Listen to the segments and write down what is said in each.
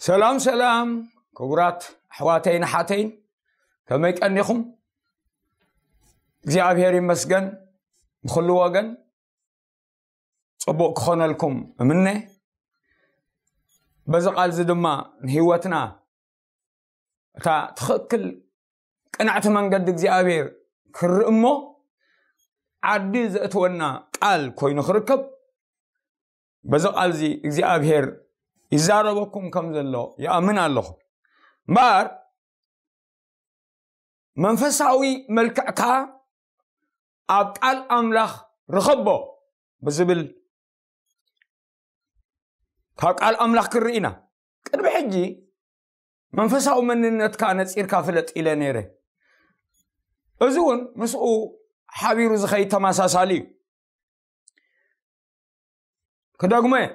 ሰላም ሰላም፣ ክቡራት ኣሕዋተይን ኣሓተይን፣ ከመይ ቀኒኹም? እግዚኣብሔር ይመስገን፣ ብኹሉ ወገን ጽቡቕ ክኾነልኩም እምነ። በዚ ቃል እዚ ድማ ንህይወትና እታ ትኽክል ቅንዕቲ መንገዲ እግዚኣብሔር ክርኢ እሞ ዓዲ ዘእትወና ቃል ኮይኑ ክርከብ፣ በዚ ቃል እዚ እግዚኣብሔር ይዛረበኩም ከም ዘሎ ይኣምን ኣለኹ። እምበኣር መንፈሳዊ መልክዕካ ኣብ ቃል ኣምላኽ ርኸቦ ብዝብል ካብ ቃል ኣምላኽ ክርኢ ኢና። ቅድሚ ሕጂ መንፈሳዊ መንነትካ ነጺርካ ፍለጥ ኢለ ነይረ። እዚ እውን ምስኡ ሓቢሩ ዝኸይድ ተመሳሳሊ እዩ። ክደግሞ እየ፣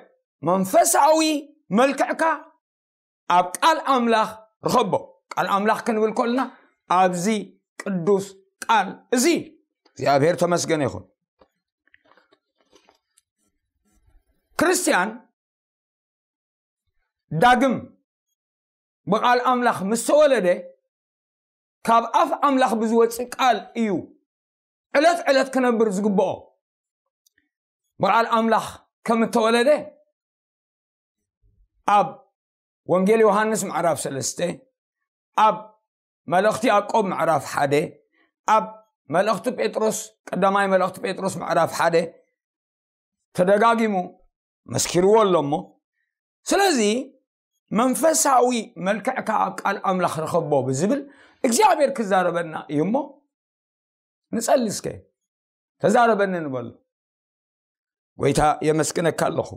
መንፈሳዊ መልክዕካ ኣብ ቃል ኣምላኽ ርኸቦ። ቃል ኣምላኽ ክንብል ከልና ኣብዚ ቅዱስ ቃል እዚ እግዚኣብሔር ተመስገነ ይኹን። ክርስትያን ዳግም ብቃል ኣምላኽ ምስ ተወለደ ካብ ኣፍ ኣምላኽ ብዝወፅእ ቃል እዩ ዕለት ዕለት ክነብር ዝግብኦ። ብቃል ኣምላኽ ከም እተወለደ ኣብ ወንጌል ዮሃንስ ምዕራፍ ሰለስተ፣ ኣብ መልእኽቲ ያዕቆብ ምዕራፍ ሓደ፣ ኣብ መልእኽቲ ጴጥሮስ፣ ቀዳማይ መልእኽቲ ጴጥሮስ ምዕራፍ ሓደ ተደጋጊሙ መስኪርዎ ኣሎ እሞ፣ ስለዚ መንፈሳዊ መልክዕካ ኣብ ቃል ኣምላኽ ርኸቦ ብዝብል እግዚኣብሔር ክዛረበና እዩ እሞ፣ ንጸሊ እስከ፣ ተዛረበኒ ንበሎ። ጎይታ የመስግነካ ኣለኹ፣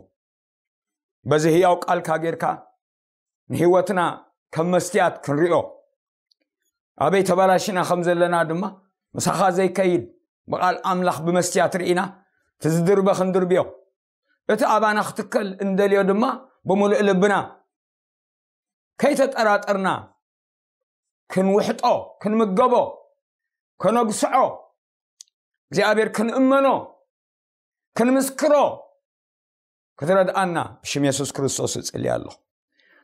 በዚ ህያው ቃልካ ጌርካ ንህይወትና ከም መስትያት ክንሪኦ፣ ኣበይ ተበላሽና ከም ዘለና ድማ ምሳኻ ዘይከይድ ብቓል ኣምላኽ ብመስትያት ርኢና እቲ ዝድርበ ክንድርብዮ፣ እቲ ኣባና ክትከል እንደልዮ ድማ ብምሉእ ልብና ከይተጠራጠርና ክንውሕጦ፣ ክንምገቦ፣ ከነግስዖ፣ እግዚኣብሔር ክንእመኖ፣ ክንምስክሮ ክትረድኣና ብሽም የሱስ ክርስቶስ እጽሊ ኣለኹ።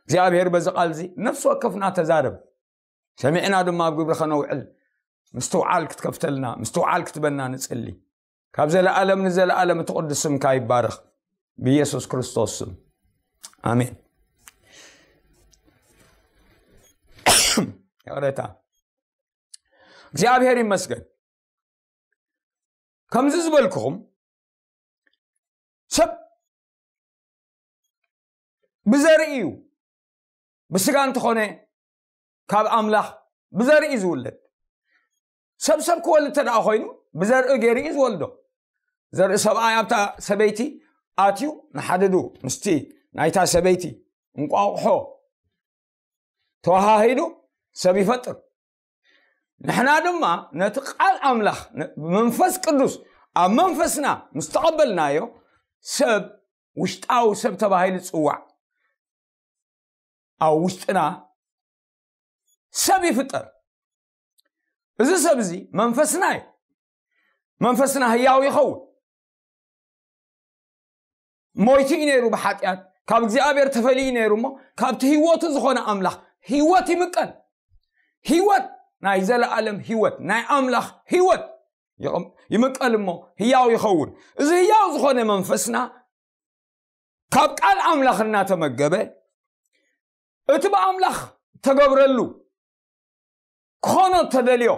እግዚኣብሔር በዚ ቃል እዚ ነፍሲ ወከፍና ተዛረብ፣ ሰሚዕና ድማ ኣብ ግብሪ ከነውዕል ምስትውዓል ክትከፍተልና፣ ምስትውዓል ክትበና ንጽሊ። ካብ ዘለኣለም ንዘለኣለም እቲ ቅዱስ ስምካ ይባረኽ፣ ብኢየሱስ ክርስቶስ ስም፣ ኣሜን። ይቕሬታ። እግዚኣብሔር ይመስገን። ከምዚ ዝበልኩኹም፣ ሰብ ብዘርኢ እዩ፣ ብስጋ እንተኾነ ካብ ኣምላኽ ብዘርኢ እዩ ዝውለድ። ሰብ ሰብ ክወልድ እንተ ደኣ ኮይኑ፣ ብዘርኢ ገይሩ እዩ ዝወልዶ። ዘርኢ ሰብኣይ ኣብታ ሰበይቲ ኣትዩ፣ ንሓድዱ ምስቲ ናይታ ሰበይቲ እንቋቑሖ ተዋሃሂዱ ሰብ ይፈጥር። ንሕና ድማ ነቲ ቃል ኣምላኽ ነ-፣ ብመንፈስ ቅዱስ ኣብ መንፈስና ምስ ተቐበልናዮ፣ ሰብ፣ ውሽጣዊ ሰብ ተባሂሉ ዝጽዋዕ፣ ኣብ ውሽጥና ሰብ ይፍጠር። እዚ ሰብ እዚ መንፈስና እዩ። መንፈስና ህያው ይኸውን። ሞይቱ እዩ ነይሩ ብሓጢኣት፣ ካብ እግዚኣብሔር ተፈልዩ ነይሩ እሞ፣ ካብቲ ህይወቱ ዝኾነ ኣምላኽ ህይወት ይምቀል። ህይወት፣ ናይ ዘለኣለም ህይወት፣ ናይ ኣምላኽ ህይወት ይቕም-፣ ይምቀል እሞ ህያው ይኸውን። እዚ ህያው ዝኾነ መንፈስና ካብ ቃል ኣምላኽ እናተመገበ፣ እቲ ብኣምላኽ ተገብረሉ ክኾኖ ተደልዮ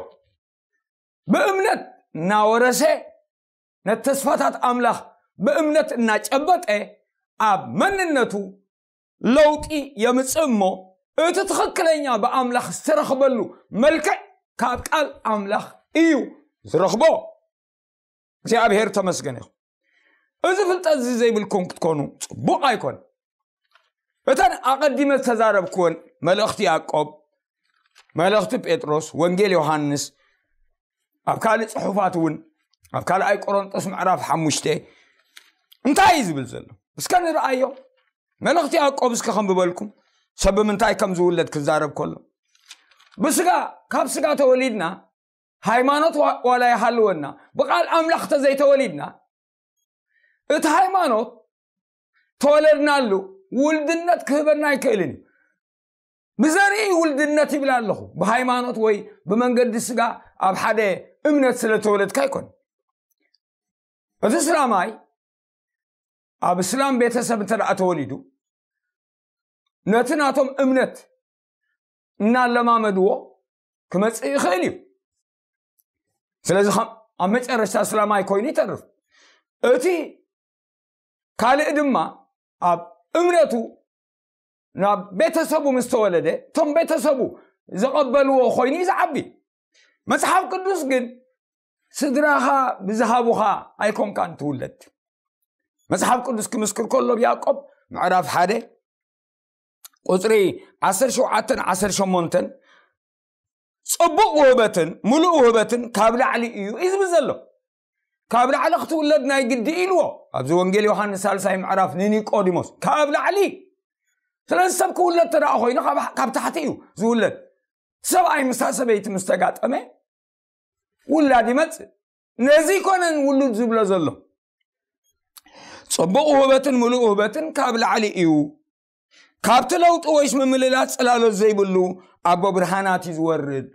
ብእምነት እናወረሰ፣ ነቲ ተስፋታት ኣምላኽ ብእምነት እናጨበጠ፣ ኣብ መንነቱ ለውጢ የምጽእ እሞ፣ እቲ ትኽክለኛ ብኣምላኽ ዝተረኽበሉ መልክዕ ካብ ቃል ኣምላኽ እዩ ዝረኽቦ። እግዚኣብሔር ተመስገን ይኹን። እዚ ፍልጠት እዚ ዘይብልኩም ክትኮኑ ጽቡቕ ኣይኮን። እተን ኣቐዲመ ዝተዛረብክወን፣ መልእኽቲ ያዕቆብ፣ መልእኽቲ ጴጥሮስ፣ ወንጌል ዮሃንስ፣ ኣብ ካልእ ጽሑፋት እውን፣ ኣብ ካልኣይ ቆሮንጦስ ምዕራፍ ሓሙሽተ እንታይ እዩ ዝብል ዘሎ? እስከ ንርኣዮ። መልእኽቲ ያዕቆብ እስከ ከንብበልኩም፣ ሰብ ብምንታይ ከም ዝውለድ ክዛረብ ከሎ። ብስጋ፣ ካብ ስጋ ተወሊድና፣ ሃይማኖት ዋ-፣ ዋላ ይሃልወና፣ ብቃል ኣምላኽ ተዘይተወሊድና፣ እቲ ሃይማኖት ተወለድናሉ ውልድነት ክህበና ኣይክእልን እዩ። ብዘርኢ ውልድነት ይብል ኣለኹ። ብሃይማኖት ወይ ብመንገዲ ስጋ ኣብ ሓደ እምነት ስለ ተወለድካ ኣይኮን። እቲ እስላማይ ኣብ እስላም ቤተሰብ እንተ ደኣ ተወሊዱ፣ ነቲ ናቶም እምነት እናለማመድዎ ክመጽእ ይኽእል እዩ። ስለዚ ከም ኣብ መጨረሽታ እስላማይ ኮይኑ ይተርፍ። እቲ ካልእ ድማ ኣብ እምነቱ ናብ ቤተሰቡ ምስ ተወለደ፣ እቶም ቤተሰቡ ዝቐበልዎ ኮይኑ እዩ ዝዓቢ። መጽሓፍ ቅዱስ ግን ስድራኻ ብዝሃቡኻ ኣይኮንካን ትውለድ። መጽሓፍ ቅዱስ ክምስክር ከሎ ኣብ ያዕቆብ ምዕራፍ ሓደ ቁጽሪ ዓሰርተ ሸውዓተን ዓሰርተ ሸሞንተን ጽቡቕ ውህበትን ምሉእ ውህበትን ካብ ላዕሊ እዩ እዩ ዝብል ዘሎ። ካብ ላዕሊ ክትውለድ ናይ ግዲ ኢልዎ ኣብዚ ወንጌል ዮሃንስ ሳልሳይ ምዕራፍ ንኒቆዲሞስ ካብ ላዕሊ። ስለዚ ሰብ ክውለድ ተደኣ ኮይኑ ካብ ካብ ታሕቲ እዩ ዝውለድ። ሰብኣይ ምስታ ሰበይቲ ምስ ተጋጠመ ውላድ ይመጽእ። ነዚ ይኮነን ውሉድ ዝብሎ ዘሎ። ጽቡቕ ውህበትን ምሉእ ውህበትን ካብ ላዕሊ እዩ። ካብቲ ለውጢ ወይስ ምምልላስ ጽላሎት ዘይብሉ ኣቦ ብርሃናት እዩ ዝወርድ።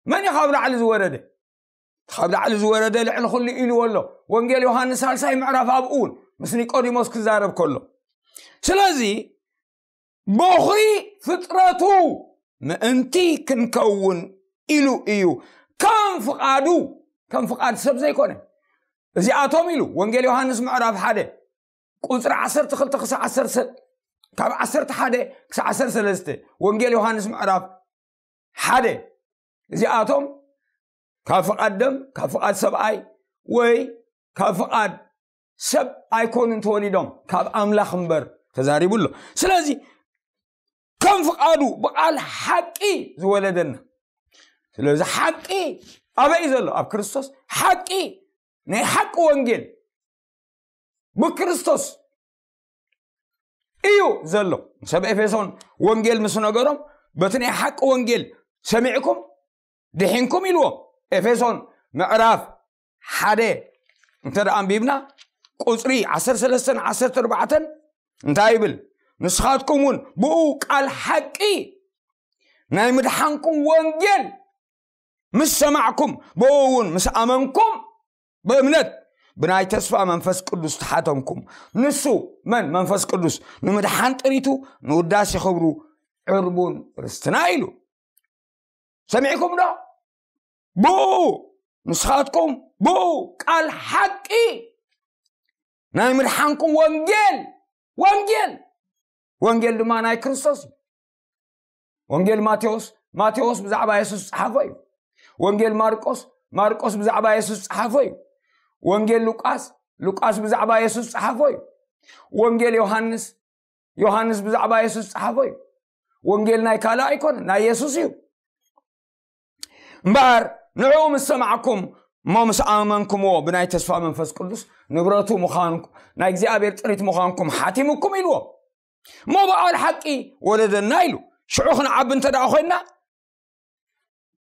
መን እዩ ካብ ላዕሊ ዝወረደ? ካብ ላዕሊ ዝወረደ ልዕሊ ኩሉ ኢልዎ ኣሎ። ወንጌል ዮሃንስ ሳልሳይ ምዕራፍ ኣብኡ እውን ምስ ኒቆዲሞስ ክዛረብ ከሎ። ስለዚ በኹሪ ፍጥረቱ ምእንቲ ክንከውን ኢሉ እዩ። ከም ፍቓዱ፣ ከም ፍቓድ ሰብ ዘይኮነ። እዚኣቶም ኢሉ ወንጌል ዮሃንስ ምዕራፍ ሓደ ቁጽሪ ዓሰርተ ክልተ ክሳዕ ዓሰርተ፣ ካብ ዓሰርተ ሓደ ክሳዕ ዓሰርተ ሰለስተ ወንጌል ዮሃንስ ምዕራፍ ሓደ። እዚኣቶም ካብ ፍቓድ ደም፣ ካብ ፍቓድ ሰብኣይ ወይ ካብ ፍቓድ ሰብ ኣይኮኑን ተወሊዶም፣ ካብ ኣምላኽ እምበር ተዛሪቡ ኣሎ። ስለዚ ከም ፍቓዱ ብቓል ሓቂ ዝወለደና። ስለዚ ሓቂ ኣበይ ዘሎ? ኣብ ክርስቶስ። ሓቂ፣ ናይ ሓቂ ወንጌል ብክርስቶስ እዩ ዘሎ። ሰብ ኤፌሶን ወንጌል ምስ ነገሮም፣ በቲ ናይ ሓቂ ወንጌል ሰሚዕኩም ድሒንኩም ኢልዎም። ኤፌሶን ምዕራፍ ሓደ እንተ ደኣ ኣንቢብና፣ ቁጽሪ ዓሰርተ ሰለስተን ዓሰርተ ኣርባዕተን እንታይ ይብል? ንስኻትኩም እውን ብኡ ቃል ሓቂ ናይ ምድሓንኩም ወንጌል ምስ ሰማዕኩም፣ ብኡ እውን ምስ ኣመንኩም፣ ብእምነት ብናይ ተስፋ መንፈስ ቅዱስ ተሓተምኩም። ንሱ መን? መንፈስ ቅዱስ ንምድሓን ጥሪቱ ንውዳሴ ክብሩ ዕርቡን ርስትና ኢሉ። ሰሚዕኩም ዶ? ብኡ ንስኻትኩም ብኡ ቃል ሓቂ ናይ ምድሓንኩም ወንጌል፣ ወንጌል፣ ወንጌል ድማ ናይ ክርስቶስ እዩ። ወንጌል ማቴዎስ፣ ማቴዎስ ብዛዕባ የሱስ ዝጸሓፎ እዩ። ወንጌል ማርቆስ፣ ማርቆስ ብዛዕባ የሱስ ዝጸሓፎ እዩ። ወንጌል ሉቃስ፣ ሉቃስ ብዛዕባ የሱስ ዝጸሓፎ እዩ። ወንጌል ዮሃንስ፣ ዮሃንስ ብዛዕባ የሱስ ዝጸሓፎ እዩ። ወንጌል ናይ ካልእ ኣይኮነን፣ ናይ የሱስ እዩ። እምበኣር ንዕኡ ምስ ሰማዕኩም እሞ ምስ ኣመንኩምዎ ብናይ ተስፋ መንፈስ ቅዱስ ንብረቱ ምዃንኩ-፣ ናይ እግዚኣብሔር ጥሪት ምዃንኩም ሓቲምኩም ኢልዎ። እሞ ብቓል ሓቂ ወለደና ኢሉ። ሽዑ ክንዓቢ እንተ ደኣ ኮይንና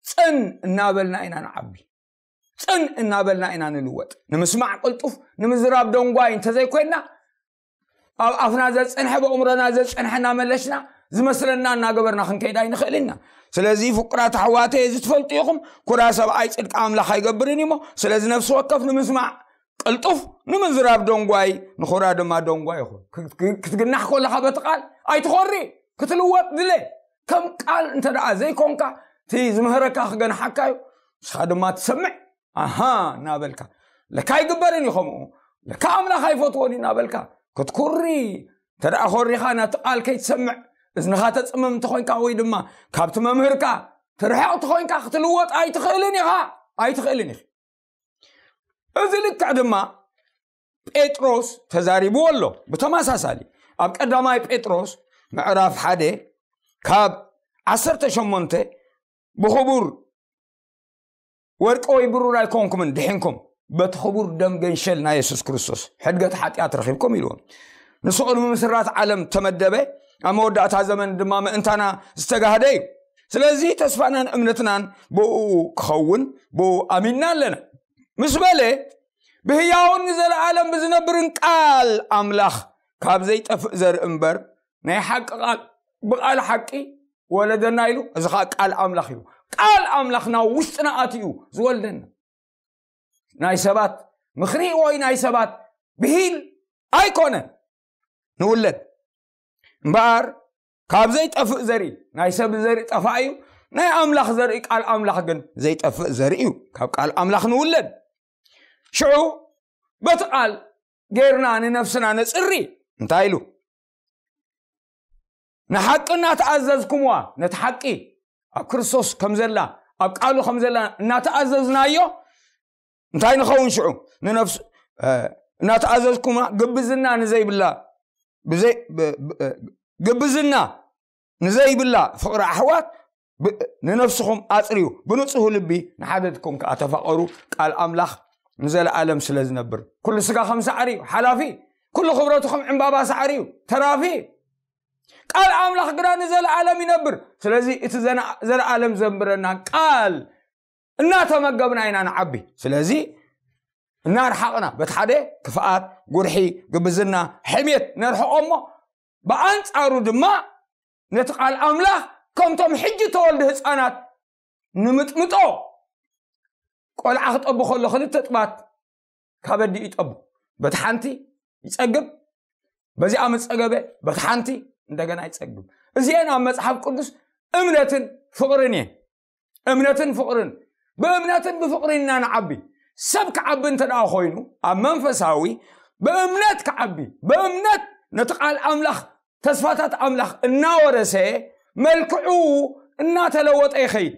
ጽን እናበልና ኢና ንዓቢ። ጽን እናበልና ኢና ንልወጥ። ንምስማዕ ቅልጡፍ፣ ንምዝራብ ደንጓይ እንተዘይኮይንና፣ ኣብ ኣፍና ዘጽንሐ፣ ብእምሮና ዘጽንሐ እናመለሽና ዝመስለና እናገበርና ክንከይድ ኣይንኽእል ኢና። ስለዚ ፍቁራት ኣሕዋተይ፣ እዚ ትፈልጡ ኢኹም፣ ኩራ ሰብኣይ ጽድቂ ኣምላኽ ኣይገብርን እዩ እሞ፣ ስለዚ ነፍሲ ወከፍ ንምስማዕ ቅልጡፍ፣ ንምዝራብ ደንጓይ፣ ንኹራ ድማ ደንጓይ ይኹን። ክት-፣ ክት-፣ ክትግናሕ ከለኻ በቲ ቃል ኣይትኾሪ፣ ክትልወጥ ድለ። ከም ቃል እንተ ደኣ ዘይኮንካ፣ እቲ ዝምህረካ ክገንሓካ እዩ። ንስኻ ድማ ትሰምዕ፣ ኣሃ እናበልካ፣ ለካ ኣይግበርን እዩ ከምኡ፣ ለካ ኣምላኽ ኣይፈትዎን እዩ እናበልካ ክትኩሪ እንተ ደኣ ኮሪኻ፣ ነቲ ቃል ከይትሰምዕ እዝንኻ ተጽምም እንተኾይንካ፣ ወይ ድማ ካብቲ መምህርካ ትርሕቕ እንተኾይንካ፣ ክትልወጥ ኣይትኽእልን ኢኻ፣ ኣይትኽእልን ኢኺ። እዚ ልክዕ ድማ ጴጥሮስ ተዛሪብዎ ኣሎ። ብተመሳሳሊ ኣብ ቀዳማይ ጴጥሮስ ምዕራፍ ሓደ ካብ ዓሰርተ ሸሞንተ፣ ብኽቡር ወርቂ ወይ ብሩር ኣይኮንኩምን ድሒንኩም፣ በቲ ክቡር ደም ገንሸል ናይ የሱስ ክርስቶስ ሕድገት ሓጢኣት ረኺብኩም ኢልዎም። ንሱ ቅድሚ ምስራት ዓለም ተመደበ፣ ኣብ መወዳእታ ዘመን ድማ ምእንታና ዝተጋህደ እዩ። ስለዚ ተስፋናን እምነትናን ብኡ ክኸውን ብኡ ኣሚንና ኣለና። ምስ በለ፣ ብህያውን ንዘለኣለም ብዝነብርን ቃል ኣምላኽ ካብ ዘይጠፍእ ዘርኢ እምበር፣ ናይ ሓቂ ቃል፣ ብቓል ሓቂ ወለደና ኢሉ፣ እዚ ከዓ ቃል ኣምላኽ እዩ። ቃል ኣምላኽ ናብ ውሽጥና ኣትዩ ዝወልደና። ናይ ሰባት ምኽሪ ወይ ናይ ሰባት ብሂል ኣይኮነን ንውለድ። እምበኣር ካብ ዘይጠፍእ ዘርኢ፣ ናይ ሰብ ዘርኢ ጠፋእ እዩ፣ ናይ ኣምላኽ ዘርኢ፣ ቃል ኣምላኽ ግን ዘይጠፍእ ዘርኢ እዩ። ካብ ቃል ኣምላኽ ንውለድ። ሽዑ በቲ ቃል ጌርና ንነፍስና ነጽሪ። እንታይ ኢሉ? ንሓቂ እናተኣዘዝኩምዋ፣ ነቲ ሓቂ ኣብ ክርስቶስ ከም ዘላ፣ ኣብ ቃሉ ከም ዘላ እናተኣዘዝናዮ፣ እንታይ ንኸውን ሽዑ? ንነፍስ እናተኣዘዝኩማ፣ ግብዝና ንዘይብላ፣ ብዘይ ግብዝና ንዘይብላ ፍቕሪ ኣሕዋት፣ ንነፍስኹም ኣጽርዩ፣ ብንጹህ ልቢ ንሓደትኩም ከኣ ተፋቐሩ። ቃል ኣምላኽ ንዘለኣለም ስለ ዝነብር፣ ኩሉ ስጋ ከም ሳዕሪ እዩ፣ ሓላፊ። ኩሉ ክብረቱ ከም ዕምባባ ሳዕሪ እዩ፣ ተራፊ። ቃል ኣምላኽ ግና ንዘለኣለም ይነብር። ስለዚ እቲ ዘለኣለም ዘንብረና ቃል እናተመገብና ኢና ንዓቢ። ስለዚ እናርሓቕና፣ በቲ ሓደ ክፍኣት፣ ጉርሒ፣ ግብዝና፣ ሕሜት ነርሕቖ እሞ፣ ብኣንጻሩ ድማ ነቲ ቃል ኣምላኽ ከምቶም ሕጂ ተወልዱ ህፃናት ንምጥምጦ። ቆልዓ ክጠቡ ከሎ ክልተ ጥባት ካብ ኣዲኡ ይጠቡ። በቲ ሓንቲ ይጸግብ፣ በዚኣ ምስ ጸገበ በቲ ሓንቲ እንደገና ይጸግብ። እዚአን ኣብ መጽሓፍ ቅዱስ እምነትን ፍቕርን እየን። እምነትን ፍቕርን፣ ብእምነትን ብፍቕርን ኢና ንዓቢ። ሰብ ክዓቢ እንተ ደኣ ኮይኑ፣ ኣብ መንፈሳዊ ብእምነት ክዓቢ፣ ብእምነት ነቲ ቃል ኣምላኽ፣ ተስፋታት ኣምላኽ እናወረሰ፣ መልክዑ እናተለወጠ ይኸይድ።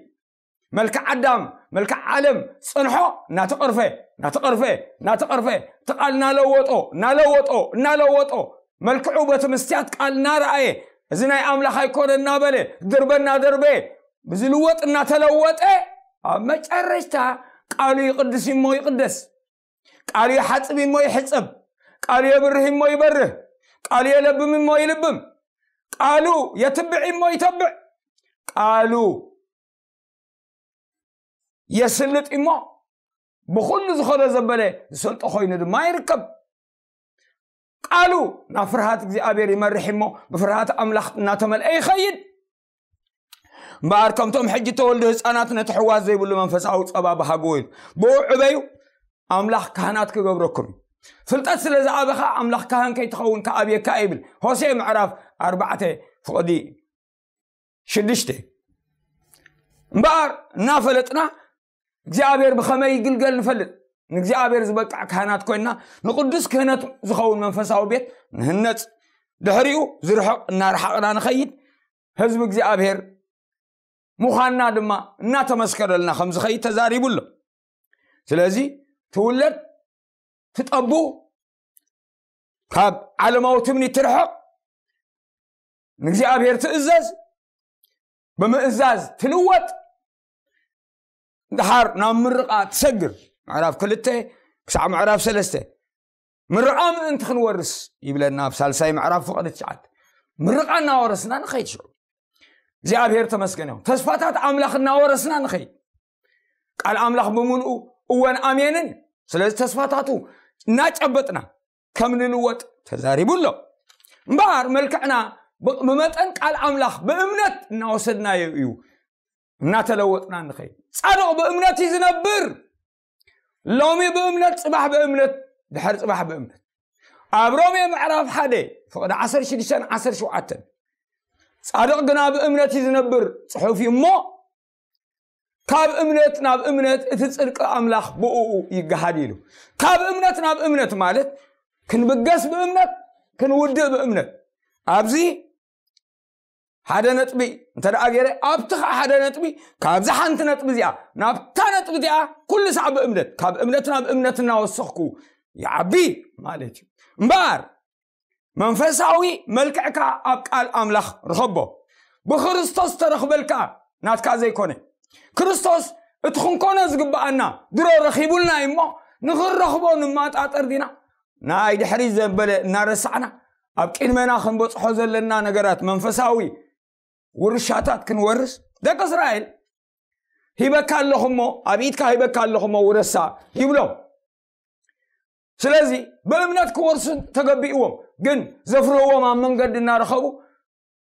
መልክዕ ኣዳም፣ መልክዕ ዓለም ጸንሖ፣ እናተቐርፈ፣ እናተቐርፈ፣ እናተቐርፈ፣ እቲ ቃል እናለወጦ፣ እናለወጦ፣ እናለወጦ፣ መልክዑ በቲ መስትያት ቃል እናረኣየ፣ እዚ ናይ ኣምላኽ ኣይኮነ እናበለ፣ ድርበ እናደርበ፣ ብዝልወጥ እናተለወጠ፣ ኣብ መጨረሽታ ቃሉ ይቕድስ እሞ ይቕደስ፣ ቃሉ ይሓጽብ እሞ ይሕጸብ፣ ቃሉ የብርህ እሞ ይበርህ፣ ቃሉ የለብም እሞ ይልብም፣ ቃሉ የትብዕ እሞ ይተብዕ፣ ቃሉ የስልጥ እሞ ብኹሉ ዝኾነ ዘበለ ዝሰልጦ ኮይኑ ድማ ይርከብ። ቃሉ ናብ ፍርሃት እግዚኣብሔር ይመርሕ እሞ ብፍርሃት ኣምላኽ እናተመልአ ይኸይድ። እምበኣር ከምቶም ሕጂ ተወልዱ ህፃናት ነቲ ሕዋስ ዘይብሉ መንፈሳዊ ጸባ ብሃግዎ ኢሉ። ብኡ ዕበዩ፣ ኣምላኽ ካህናት ክገብረኩም እዩ። ፍልጠት ስለ ዝኣበኻ ኣምላኽ ካህን ከይትኸውን ክኣብየካ ይብል። ሆሴዕ ምዕራፍ ኣርባዕተ ፍቕዲ ሽዱሽተ። እምበኣር እናፈለጥና እግዚኣብሔር ብኸመይ ይግልገል ንፈልጥ። ንእግዚኣብሔር ዝበቅዕ ካህናት ኮይንና ንቅዱስ ክህነት ዝኸውን መንፈሳዊ ቤት ንህነጽ። ድሕሪኡ ዝርሕቕ እናረሓቕና ንኸይድ። ህዝቢ እግዚኣብሔር ምዃንና ድማ እናተመስከረልና ከም ዝኸይድ ተዛሪቡ ኣሎ። ስለዚ ትውለድ፣ ትጠቡ፣ ካብ ዓለማዊ ትምኒት ትርሕቕ፣ ንእግዚኣብሔር ትእዘዝ፣ ብምእዛዝ ትልወጥ፣ ድሓር ናብ ምርቓ ትሰግር። ምዕራፍ ክልተ ክሳዕ ምዕራፍ ሰለስተ ምርቓ ምእንቲ ክንወርስ ይብለና ኣብ ሳልሳይ ምዕራፍ ፍቕዲ ትሽዓተ። ምርቓ እናወረስና ንኸይድ ሽዑ። እግዚኣብሔር ተመስገን ይኹን። ተስፋታት ኣምላኽ እናወረስና ንኸይድ። ቃል ኣምላኽ ብምሉኡ እወን ኣሜንን። ስለዚ ተስፋታቱ እናጨበጥና ከም ንልወጥ ተዛሪቡ ኣሎ። እምበኣር መልክዕና ብ-፣ ብመጠን ቃል ኣምላኽ ብእምነት እናወሰድናዮ እዩ እናተለወጥና ንኸይድ። ጻድቕ ብእምነት እዩ ዝነብር። ሎሚ ብእምነት፣ ጽባሕ ብእምነት፣ ድሕሪ ጽባሕ ብእምነት። ኣብ ሮሜ ምዕራፍ ሓደ ፍቕዲ ዓሰርተ ሽዱሽተን ዓሰርተ ሸውዓተን፣ ጻድቕ ግና ብእምነት እዩ ዝነብር ጽሑፍ እዩ እሞ፣ ካብ እምነት ናብ እምነት እቲ ጽድቂ ኣምላኽ ብእኡ ይገሃድ ኢሉ። ካብ እምነት ናብ እምነት ማለት ክንብገስ ብእምነት፣ ክንውድእ ብእምነት። ኣብዚ ሓደ ነጥቢ እንተ ደኣ ገይረ፣ ኣብቲ ኸዓ ሓደ ነጥቢ፣ ካብዛ ሓንቲ ነጥቢ እዚኣ ናብታ ነጥቢ እዚኣ ኩሉ ሳዕ ብእምነት፣ ካብ እምነት ናብ እምነት እናወሰኽኩ ይዓቢ ማለት እዩ። እምበኣር መንፈሳዊ መልክዕካ ኣብ ቃል ኣምላኽ ርኸቦ። ብክርስቶስ ተረኽበልካ ናትካ ዘይኮነ። ክርስቶስ እቲ ክንኮኖ ዝግብኣና ድሮ ረኺቡልና እዩ እሞ፣ ንኽንረኽቦ ንማጣጠር ዲና? ናይ ድሕሪት ዘበለ እናረሳዕና፣ ኣብ ቅድመና ክንበጽሖ ዘለና ነገራት መንፈሳዊ ውርሻታት ክንወርስ፣ ደቂ እስራኤል፣ "ሂበካ ኣለኹ እሞ፣ ኣብ ኢድካ ሂበካ ኣለኹ እሞ ውረሳ" ይብሎም። ስለዚ ብእምነት ክወርሱ ተገቢእዎም፣ ግን ዘፍርህዎም ኣብ መንገዲ እናረኸቡ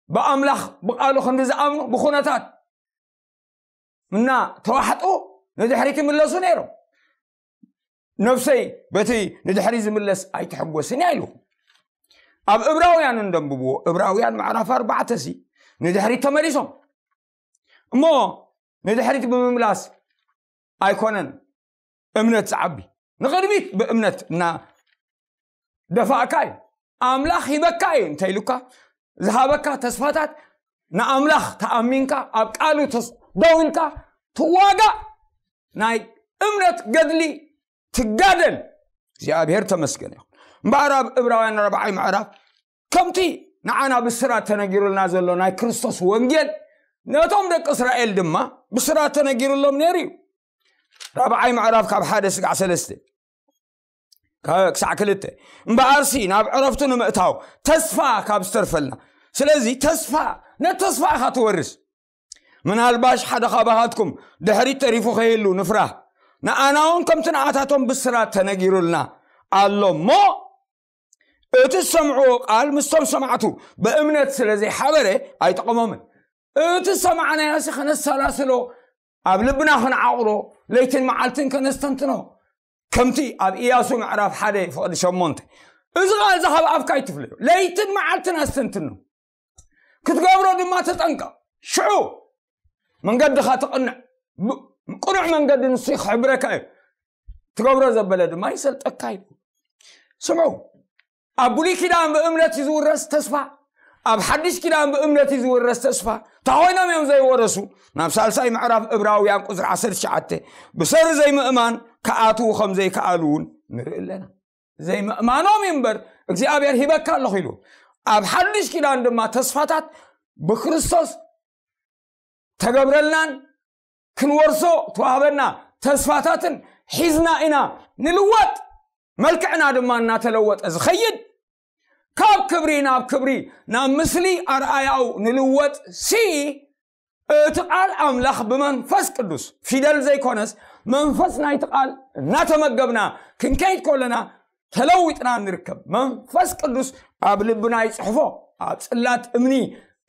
ብኣምላኽ ብቃሉ ክንዲ ዝኣምኑ ብኩነታት እና ተዋሕጡ ንድሕሪት ይምለሱ ነይሮም። ነፍሰይ በቲ ንድሕሪት ዝምለስ ኣይትሕጎስን እያ ኢሉ። ኣብ እብራውያን እንደንብብዎ፣ እብራውያን ምዕራፍ ኣርባዕተ ሲ ንድሕሪት ተመሊሶም። እሞ ንድሕሪት ብምምላስ ኣይኮነን እምነት ዝዓቢ፣ ንቕድሚት ብእምነት እና ደፋእካ እዩ። ኣምላኽ ሂበካ እዩ እንተ ኢሉካ፣ ዝሃበካ ተስፋታት ንኣምላኽ ተኣሚንካ ኣብ ቃሉ ተስ- ደው ኢልካ ትዋጋእ፣ ናይ እምነት ገድሊ ትጋደል። እግዚኣብሔር ተመስገን ይኹን። እምበኣር ኣብ እብራውያን ራብዓይ ምዕራፍ ከምቲ ንዓና ብስራት ተነጊሩልና ዘሎ ናይ ክርስቶስ ወንጌል ነቶም ደቂ እስራኤል ድማ ብስራት ተነጊሩሎም ነይሩ እዩ። ራብዓይ ምዕራፍ ካብ ሓደ ስጋዕ ሰለስተ ካብ ክሳዕ ክልተ። እምበኣርሲ ናብ ዕረፍቱ ንምእታው ተስፋ ካብ ዝተርፈልና፣ ስለዚ ተስፋ፣ ነቲ ተስፋ ኢኻ ትወርስ። ምናልባሽ ሓደ ካባኻትኩም ድሕሪት ተሪፉ ከይህሉ ንፍራህ። ንኣና እውን ከምቲ ንኣታቶም ብስራት ተነጊሩልና ኣሎ እሞ፣ እቲ ዝሰምዕዎ ቃል ምስቶም ሰማዕቱ ብእምነት ስለ ዘይሓበረ ኣይጠቐሞምን። እቲ ዝሰማዕናዮሲ ከነሰላስሎ፣ ኣብ ልብና ክንዓቑሮ፣ ለይትን መዓልትን ከነስተንትኖ፣ ከምቲ ኣብ ኢያሱ ምዕራፍ ሓደ ፍቕዲ ሸሞንተ፣ እዚ ቃል እዚ ካብ ኣፍካ ኣይትፍለዮ፣ ለይትን መዓልትን ኣስተንትኖ። ክትገብሮ ድማ ተጠንቀቕ። ሽዑ መንገድኻ ትቕንዕ። ብ- ቅኑዕ መንገዲ ንሱ ክሕብረካ እዩ። ትገብሮ ዘበለ ድማ ይሰልጠካ እዩ። ስምዑ፣ ኣብ ብሉይ ኪዳን ብእምነት እዩ ዝውረስ ተስፋ፣ ኣብ ሓድሽ ኪዳን ብእምነት እዩ ዝውረስ ተስፋ። እንታይ ኮይኖም እዮም ዘይወረሱ? ናብ ሳልሳይ ምዕራፍ እብራውያን ቁፅሪ ዓሰርተ ትሽዓተ፣ ብሰሪ ዘይምእማን ክኣትዉ ከም ዘይከኣሉ እውን ንርኢ ኣለና። ዘይምእማኖም እዩ እምበር እግዚኣብሔር ሂበካ ኣለኹ ኢሉ። ኣብ ሓድሽ ኪዳን ድማ ተስፋታት ብክርስቶስ ተገብረልናን ክንወርሶ ተዋህበና ተስፋታትን ሒዝና ኢና ንልወጥ። መልክዕና ድማ እናተለወጠ ዝኸይድ፣ ካብ ክብሪ ናብ ክብሪ፣ ናብ ምስሊ ኣርኣያኡ ንልወጥ ሲ እቲ ቃል ኣምላኽ ብመንፈስ ቅዱስ፣ ፊደል ዘይኮነስ መንፈስ ናይቲ ቃል እናተመገብና ክንከይድ ከለና ተለዊጥና ንርከብ። መንፈስ ቅዱስ ኣብ ልብና ይጽሕፎ። ኣብ ጽላት እምኒ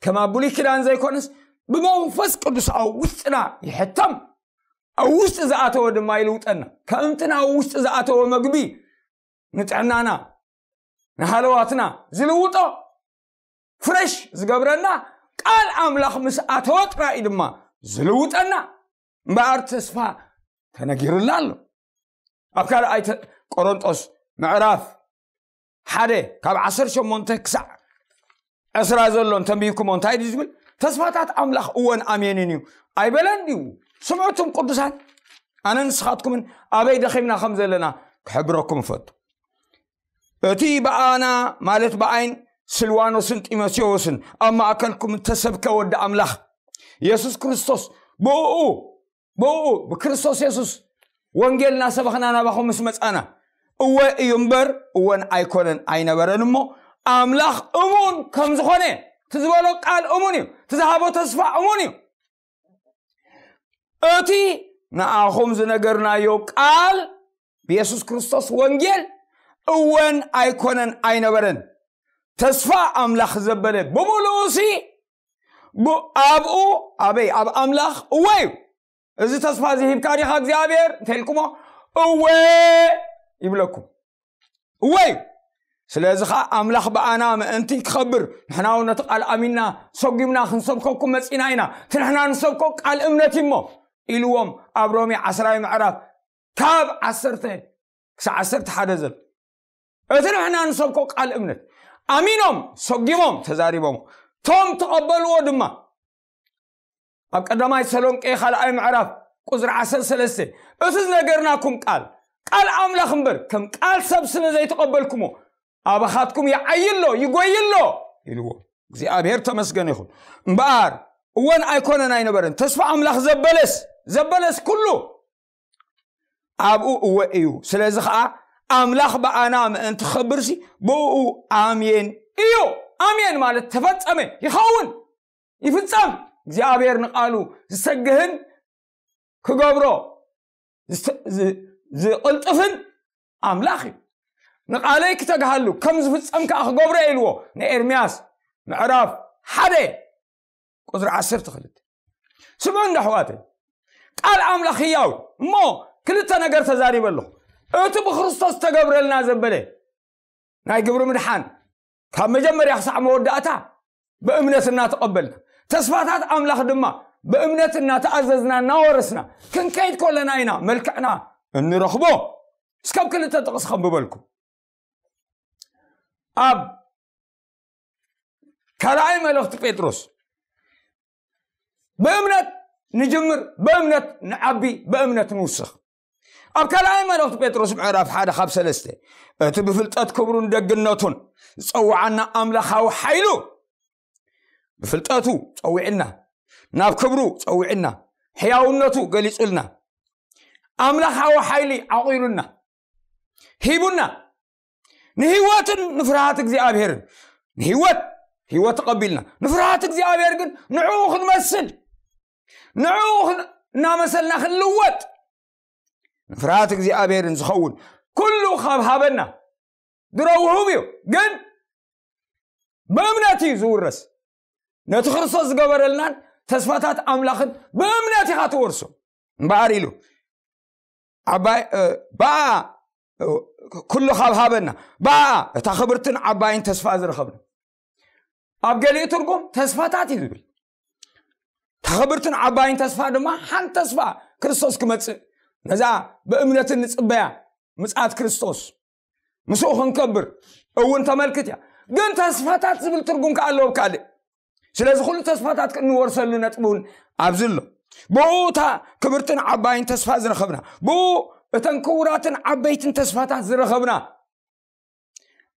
ከም ኣብ ብሉይ ኪዳን ዘይኮነስ ብመንፈስ ቅዱስ ኣብ ውስጥና ይሕተም። ኣብ ውስጢ ዝኣተወ ድማ ይልውጠና። ከምቲ ናብ ውስጢ ዝኣተወ መግቢ ንጥዕናና ንሃለዋትና ዝልውጦ፣ ፍረሽ ዝገብረና ቃል ኣምላኽ ምስ ኣተወ ጥራይ እዩ ድማ ዝልውጠና። እምበኣር ተስፋ ተነጊሩላ ኣሎ። ኣብ ካልኣይ ተ- ቆሮንጦስ ምዕራፍ ሓደ ካብ ዓሰርተ ሸሞንተ ክሳዕ ዕስራ ዘሎ እንተንቢብኩሞ እንታይ ድዩ ዝብል? ተስፋታት ኣምላኽ እወን ኣሜንን እዩ ኣይበለን ድዩ? ስምዑ እቱም ቅዱሳን፣ ኣነ ንስኻትኩምን ኣበይ ደኺምና ከም ዘለና ክሕብረኩም እፈቱ። እቲ ብኣና ማለት ብኣይን ስልዋኖስን ጢሞቴዎስን ኣብ ማእከልኩም እተሰብከ ወዲ ኣምላኽ የሱስ ክርስቶስ ብእኡ ብእኡ ብክርስቶስ የሱስ ወንጌል እናሰበኽና ናባኹም ምስ መጻና፣ እወ እዩ እምበር እወን ኣይኮነን ኣይነበረን እሞ ኣምላኽ እሙን ከም ዝኾነ፣ እቲ ዝበሎ ቃል እሙን እዩ፣ እቲ ዝሃቦ ተስፋ እሙን እዩ። እቲ ንኣኹም ዝነገርናዮ ቃል ብየሱስ ክርስቶስ ወንጌል እወን ኣይኮነን ኣይነበረን። ተስፋ ኣምላኽ ዘበለ ብምሉኡ ሲ ብ- ኣብኡ ኣበይ ኣብ ኣምላኽ እወ እዩ። እዚ ተስፋ እዚ ሂብካ ዲኻ እግዚኣብሔር እንተኢልኩሞ እወ ይብለኩም። እወ እዩ። ስለዚ ኸዓ ኣምላኽ ብኣና ምእንቲ ክኸብር ንሕና እውን ነቲ ቃል ኣሚንና ሰጒምና ክንሰብከኩም መጺና ኢና። እቲ ንሕና ንሰብኮ ቃል እምነት እዩ እሞ ኢልዎም ኣብ ሮሜ ዓስራይ ምዕራፍ ካብ ዓሰርተ ክሳብ ዓሰርተ ሓደ ዘሎ እቲ ንሕና ንሰብኮ ቃል እምነት ኣሚኖም ሰጊሞም ተዛሪቦም እቶም ተቐበልዎ ድማ ኣብ ቀዳማይ ተሰሎንቄ ካልኣይ ምዕራፍ ቁፅሪ ዓሰርተ ሰለስተ እቲ ዝነገርናኩም ቃል ቃል ኣምላኽ እምበር ከም ቃል ሰብ ስለ ዘይተቐበልኩሞ ኣባኻትኩም ይዓይሎ ይጎይሎ ኢልዎ እግዚኣብሔር ተመስገን ይኹን እምበኣር እወን ኣይኮነን ኣይነበረን ተስፋ ኣምላኽ ዘበለስ ዘበለስ ኩሉ ኣብኡ እወ እዩ ስለዚ ከዓ ኣምላኽ ብኣና ምእንቲ ክኸብርሲ ብኡ ኣሜን እዩ ኣሜን ማለት ተፈጸመ ይኸውን ይፍጸም እግዚኣብሔር ንቃሉ ዝሰግህን ክገብሮ ዝተ- ዝ- ዝቕልጥፍን ኣምላኽ እዩ ንቃለይ ክተግሃሉ ከም ዝፍጸም ከዓ ክገብሮ ኢልዎ ንኤርምያስ ምዕራፍ ሓደ ቁፅሪ ዓሰርተ ክልተ። ስምዑ እንዳ ኣሕዋተይ፣ ቃል ኣምላኽ ህያው እዩ። እሞ ክልተ ነገር ተዛሪበ ኣለኹ። እቲ ብክርስቶስ ተገብረልና ዘበለ ናይ ግብሪ ምድሓን ካብ መጀመርያ ክሳዕ መወዳእታ ብእምነት እናተቐበልና፣ ተስፋታት ኣምላኽ ድማ ብእምነት እናተኣዘዝና እናወረስና ክንከይድ ከለና ኢና መልክዕና እንረኽቦ። እስከብ ክልተ ጥቕስ ከንብበልኩም። ኣብ ካልኣይ መልእኽቲ ጴጥሮስ ብእምነት ንጅምር፣ ብእምነት ንዓቢ፣ ብእምነት ንውስኽ። ኣብ ካልኣይ መልእኽቲ ጴጥሮስ ምዕራፍ ሓደ ካብ ሰለስተ፣ እቲ ብፍልጠት ክብሩን ደግነቱን ዝጸውዓና ኣምላኻዊ ሓይሉ፣ ብፍልጠቱ ጸዊዕና፣ ናብ ክብሩ ጸዊዕና፣ ሕያውነቱ ገሊጹልና፣ ኣምላኻዊ ሓይሊ ዓቑሩልና፣ ሂቡና፣ ንህይወትን ንፍርሃት እግዚኣብሔርን፣ ንህይወት፣ ህይወት ተቐቢልና፣ ንፍርሃት እግዚኣብሔር ግን ንዕኡ ክንመስል፣ ንዕኡ ክን-፣ እናመሰልና ክንልወጥ፣ ንፍርሃት እግዚኣብሔርን ዝኸውን ኩሉ ካብ ሃበና። ድሮ ውሁብ እዩ፣ ግን ብእምነት እዩ ዝውረስ። ነቲ ክርስቶስ ዝገበረልናን ተስፋታት ኣምላኽን ብእምነት ኢኻ ትወርሶ። እምበኣር ኢሉ፣ ዓባይ፣ እ፣ ብኣ፣ እ፣ ኩሉ ካብ ሃበና፣ ብኣ እታ ክብርትን ዓባይን ተስፋ ዝረኸብና። ኣብ ገሊኡ ትርጉም ተስፋታት እዩ ዝብል። እታ ክብርትን ዓባይን ተስፋ ድማ ሓንቲ ተስፋ፣ ክርስቶስ ክመጽእ፣ ነዛ ብእምነት እንጽበያ ምጽኣት ክርስቶስ፣ ምስኡ ክንከብር እውን ተመልክት እያ። ግን ተስፋታት ዝብል ትርጉም ከኣ ኣለዎ ካልእ። ስለዚ ኩሉ ተስፋታት ክንወርሰሉ ነጥቢ እውን ኣብዚ ኣሎ። ብኡ እታ ክብርትን ዓባይን ተስፋ ዝረኸብና፣ ብኡ እተን ክቡራትን ዓበይትን ተስፋታት ዝረኸብና፣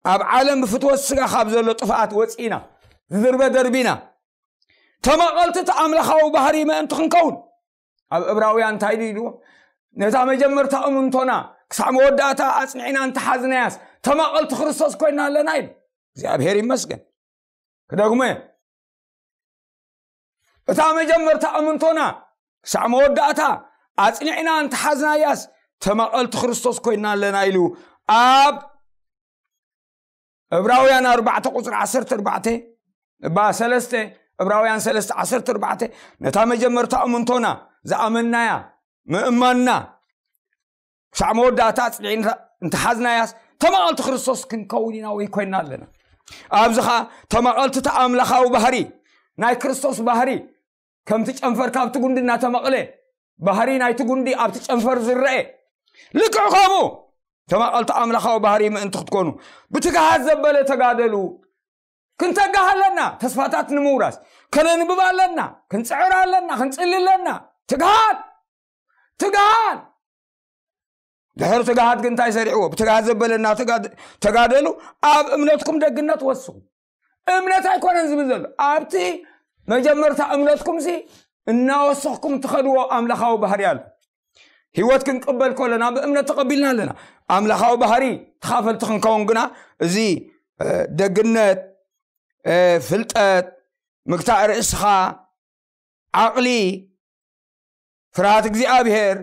ኣብ ዓለም ብፍትወት ስጋ ካብ ዘሎ ጥፍኣት ወፂና፣ ዝድርበ ደርቢና፣ ተማቐልቲ እቲ ኣምላኻዊ ባህሪ ምእንቲ ክንከውን፣ ኣብ ዕብራውያን እንታይ ድዩ ኢልዎ? ነታ መጀመርታ እምንቶና ክሳዕ መወዳእታ ኣጽኒዕና እንተሓዝናያስ፣ ተማቐልቲ ክርስቶስ ኮይና ኣለና ኢሉ። እግዚኣብሔር ይመስገን። ክደግሞ እየ። እታ መጀመርታ እምንቶና ክሳዕ መወዳእታ ኣጽኒዕና እንተሓዝናያስ፣ ተማቐልቲ ክርስቶስ ኮይና ኣለና ኢሉ ኣብ ዕብራውያን ኣርባዕተ ቁፅሪ ዓሰርተ ኣርባዕተ፣ እባ ሰለስተ፣ ዕብራውያን ሰለስተ ዓሰርተ ኣርባዕተ፣ ነታ መጀመርታ እምንቶና ዝኣመንናያ ምእማንና ክሳዕ መወዳእታ ኣጽኒዕና እንተሓዝናያስ፣ ተማቐልቲ ክርስቶስ ክንከውን ኢና ወይ ኮይና ኣለና። ኣብዚ ኸኣ ተማቐልቲ እቲ ኣምላኻዊ ባህሪ፣ ናይ ክርስቶስ ባህሪ፣ ከምቲ ጨንፈር ካብቲ ጉንዲ እናተመቕለ፣ ባህሪ ናይቲ ጉንዲ ኣብቲ ጨንፈር ዝረአ፣ ልክዕ ከምኡ ተማቐልቲ ኣምላኻዊ ባህሪ ምእንቲ ክትኮኑ፣ ብትግሃት ዘበለ ተጋደሉ። ክንተጋህ ኣለና። ተስፋታት ንምውራስ ከነንብብ ኣለና። ክንጽዕር ኣለና። ክንጽሊ ኣለና። ትግሃት! ትግሃት! ድሕሪ ትግሃት ግን እንታይ ሰሪዕዎ? ብትግሃት ዘበለ እናተጋደ-፣ ተጋደሉ፣ ኣብ እምነትኩም ደግነት ወስኹ። እምነት ኣይኮነን ዝብል ዘሎ። ኣብቲ መጀመርታ እምነትኩምሲ እናወሰኽኩም ትኸድዎ ኣምላኻዊ ባህሪ ኣሎ። ህይወት ክንቅበል ከለና ብእምነት ተቐቢልና ኣለና። ኣምላኻዊ ባህሪ ተኻፈልቲ ክንከውን ግና እዚ፣ እ፣ ደግነት፣ እ፣ ፍልጠት፣ ምግታእ ርእስኻ፣ ዓቕሊ፣ ፍርሃት እግዚኣብሔር፣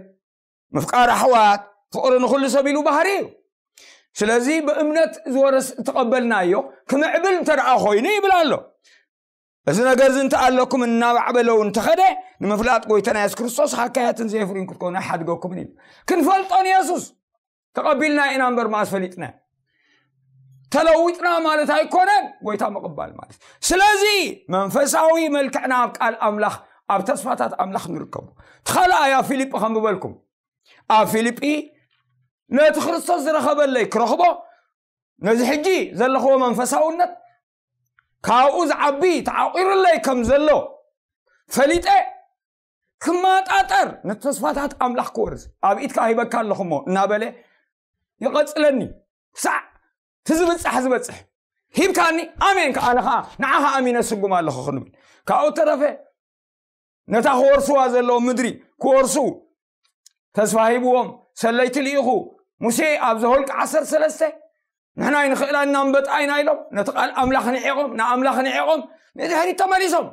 ምፍቃር ኣሕዋት፣ ፍቕሪ ንኹሉ ሰብ ኢሉ ባህሪ እዩ። ስለዚ ብእምነት ዝወረስ እተቐበልናዮ ክምዕብል እንተ ደኣ ኮይኑ ይብል ኣሎ። እዚ ነገር እዚ እንተ ኣለኩም እናባዕበለው እንተኸደ ንምፍላጥ ጎይታና የሱስ ክርስቶስ ሃካያትን ዘየፍርዩን ክትኮኑ ኣይሓድገኩምን እዩ። ክንፈልጦ ንየሱስ ተቐቢልና ኢና እምበር ማስ ፈሊጥና ተለዊጥና ማለት ኣይኮነን። ጎይታ ምቕባል ማለት ስለዚ መንፈሳዊ መልክዕና ኣብ ቃል ኣምላኽ ኣብ ተስፋታት ኣምላኽ ንርከቡ። እቲ ካልኣይ ኣብ ፊልጲ ከንብበልኩም። ኣብ ፊልጲ ነቲ ክርስቶስ ዝረኸበለይ ክረኽቦ ነዚ ሕጂ ዘለኽዎ መንፈሳውነት ካብኡ ዝዓቢ ተዓቂሩለይ ከም ዘሎ ፈሊጠ ክመጣጠር ነቲ ተስፋታት ኣምላኽ ክወርስ ኣብ ኢድካ ሂበካ ኣለኹ እሞ እናበለ ይቐጽለኒ ክሳዕ እቲ ዝብጻሕ ዝበጽሕ ሂብካኒ ኣሜን ከኣ ኣነ ከኣ ንዓኻ ኣሚነ ስጉም ኣለኹ ክንብል ካብኡ ተረፈ ነታ ክወርስዋ ዘለዎም ምድሪ ክወርሱ ተስፋ ሂብዎም ሰለይቲ ልኢኹ ሙሴ ኣብ ዘኍልቂ ዓሰርተ ሰለስተ ንሕና ኣይንኽእላን እናንበጣ ኢና ኢሎም ነቲ ቃል ኣምላኽ ንዒቖም ንኣምላኽ ንዒቖም ንድሕሪት ተመሊሶም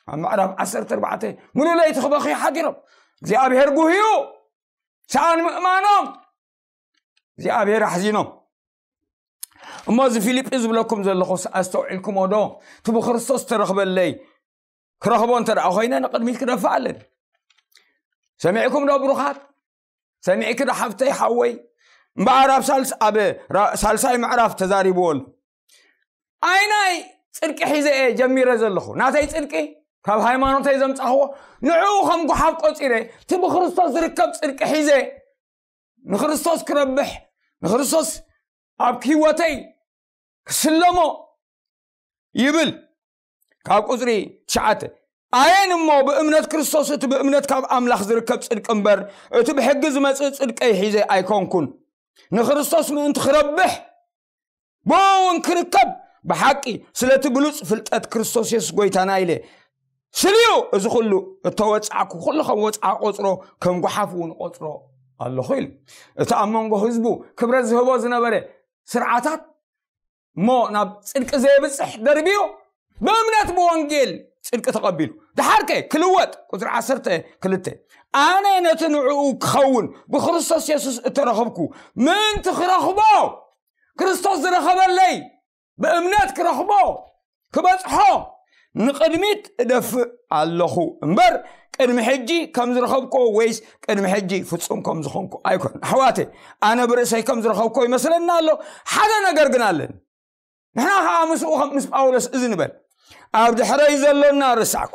ኣብ ምዕራፍ ዓሰርተ ኣርባዕተ ሙሉእ ለይቲ ክበኽዩ ሓዲሮም እግዚኣብሔር ጉህዩ ሰኣን ምእማኖም እግዚኣብሔር ኣሕዚኖም እሞ እዚ ፊልጲ ዝብለኩም ዘለኹ ኣስተውዒልኩሞ ዶ? እቲ ብክርስቶስ ተረኽበለይ ክረኽቦ እንተ ደኣ ኮይነ ንቕድሚት ክደፍእ ኣለኒ። ሰሚዕኩም ዶ ብሩኻት? ሰሚዕኪ ዶ ሓፍተይ ሓወይ? እምበኣር ኣብ ሳልስ ኣብ ራ- ሳልሳይ ምዕራፍ ተዛሪብዎ ኣሎ። ኣይ ናይ ጽድቂ ሒዘ እየ ጀሚረ ዘለኹ። ናተይ ጽድቂ ካብ ሃይማኖተይ ዘምጻኽዎ ንዕኡ ከም ጉሓፍ ቆጺረ እቲ ብክርስቶስ ዝርከብ ጽድቂ ሒዘ ንክርስቶስ ክረብሕ ንክርስቶስ ኣብ ህይወተይ ክስለሞ ይብል። ካብ ቁጽሪ ትሽዓተ ኣየን እሞ ብእምነት ክርስቶስ እቲ ብእምነት ካብ ኣምላኽ ዝርከብ ጽድቂ እምበር እቲ ብሕጊ ዝመጽእ ጽድቀይ ሒዘ ኣይኮንኩን። ንክርስቶስ ምእንቲ ክረብሕ ብኡ እውን ክርከብ ብሓቂ ስለቲ ብሉጽ ፍልጠት ክርስቶስ የሱስ ጎይታና ኢለ ስልዩ እዚ ኩሉ እተወጻዕኩ ኩሉ ከም ወጻዓ ቆጽሮ ከም ጉሓፍ እውን ቆጽሮ ኣለኹ ኢሉ። እቲ ኣብ መንጎ ህዝቡ ክብረት ዝህቦ ዝነበረ ስርዓታት እሞ ናብ ጽድቂ ዘየብጽሕ ደርብዩ ብእምነት ብወንጌል ጽድቂ ተቐቢሉ ድሓርከ ክልወጥ ቁፅሪ ዓሰርተ ክልተ ኣነ ነቲ ንዕኡ ክኸውን ብክርስቶስ የሱስ እተረኸብኩ ምእንቲ ክረኽቦ ክርስቶስ ዝረኸበለይ ብእምነት ክረኽቦ ክበጽሖ ንቕድሚት እደፍእ ኣለኹ እምበር ቅድሚ ሕጂ ከም ዝረኸብኮ ወይስ ቅድሚ ሕጂ ፍጹም ከም ዝኾንኩ ኣይኮን ኣሕዋተ ኣነ ብርእሰይ ከም ዝረኸብኮ ይመስለና ኣሎ ሓደ ነገር ግን ኣለኒ ንሕና ከዓ ምስኡ ከም ምስ ጳውሎስ እዚ ንበል ኣብ ድሕረይ ዘሎ እናረሳዕኩ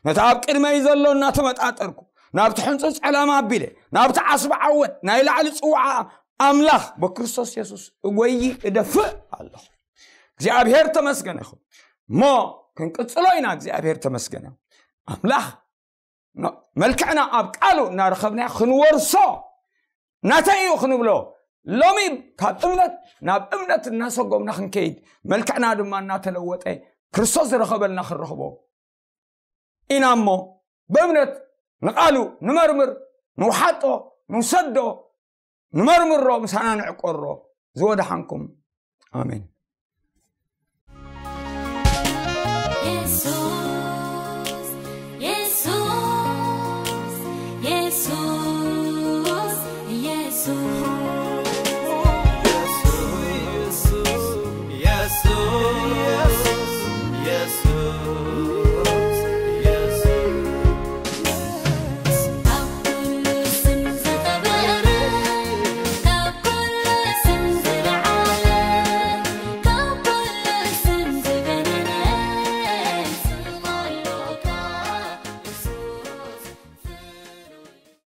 ነቲ ኣብ ቅድመይ ዘሎ እናተመጣጠርኩ ናብቲ ሕንፁፅ ዕላማ ኣቢለ ናብቲ ዓስቢ ዓወት ናይ ላዕሊ ፅዋዓ ኣምላኽ ብክርስቶስ የሱስ እጎይ እደፍእ ኣለኹ እግዚኣብሔር ተመስገነ ይኹን እሞ ክንቅፅሎ ኢና እግዚኣብሔር ተመስገነ ኣምላኽ መልክዕና ኣብ ቃሉ እናረኸብና ክንወርሶ ናተይ እዩ ክንብሎ ሎሚ ካብ እምነት ናብ እምነት እናሰጎምና ክንከይድ መልክዕና ድማ እናተለወጠ ክርስቶስ ዝረኸበልና ክንረኽቦ ኢና እሞ ብእምነት ንቓሉ ንመርምር ንውሓጦ ንውሰዶ ንመርምሮ ምሳና ንዕቆሮ ዝወድሓንኩም ኣሜን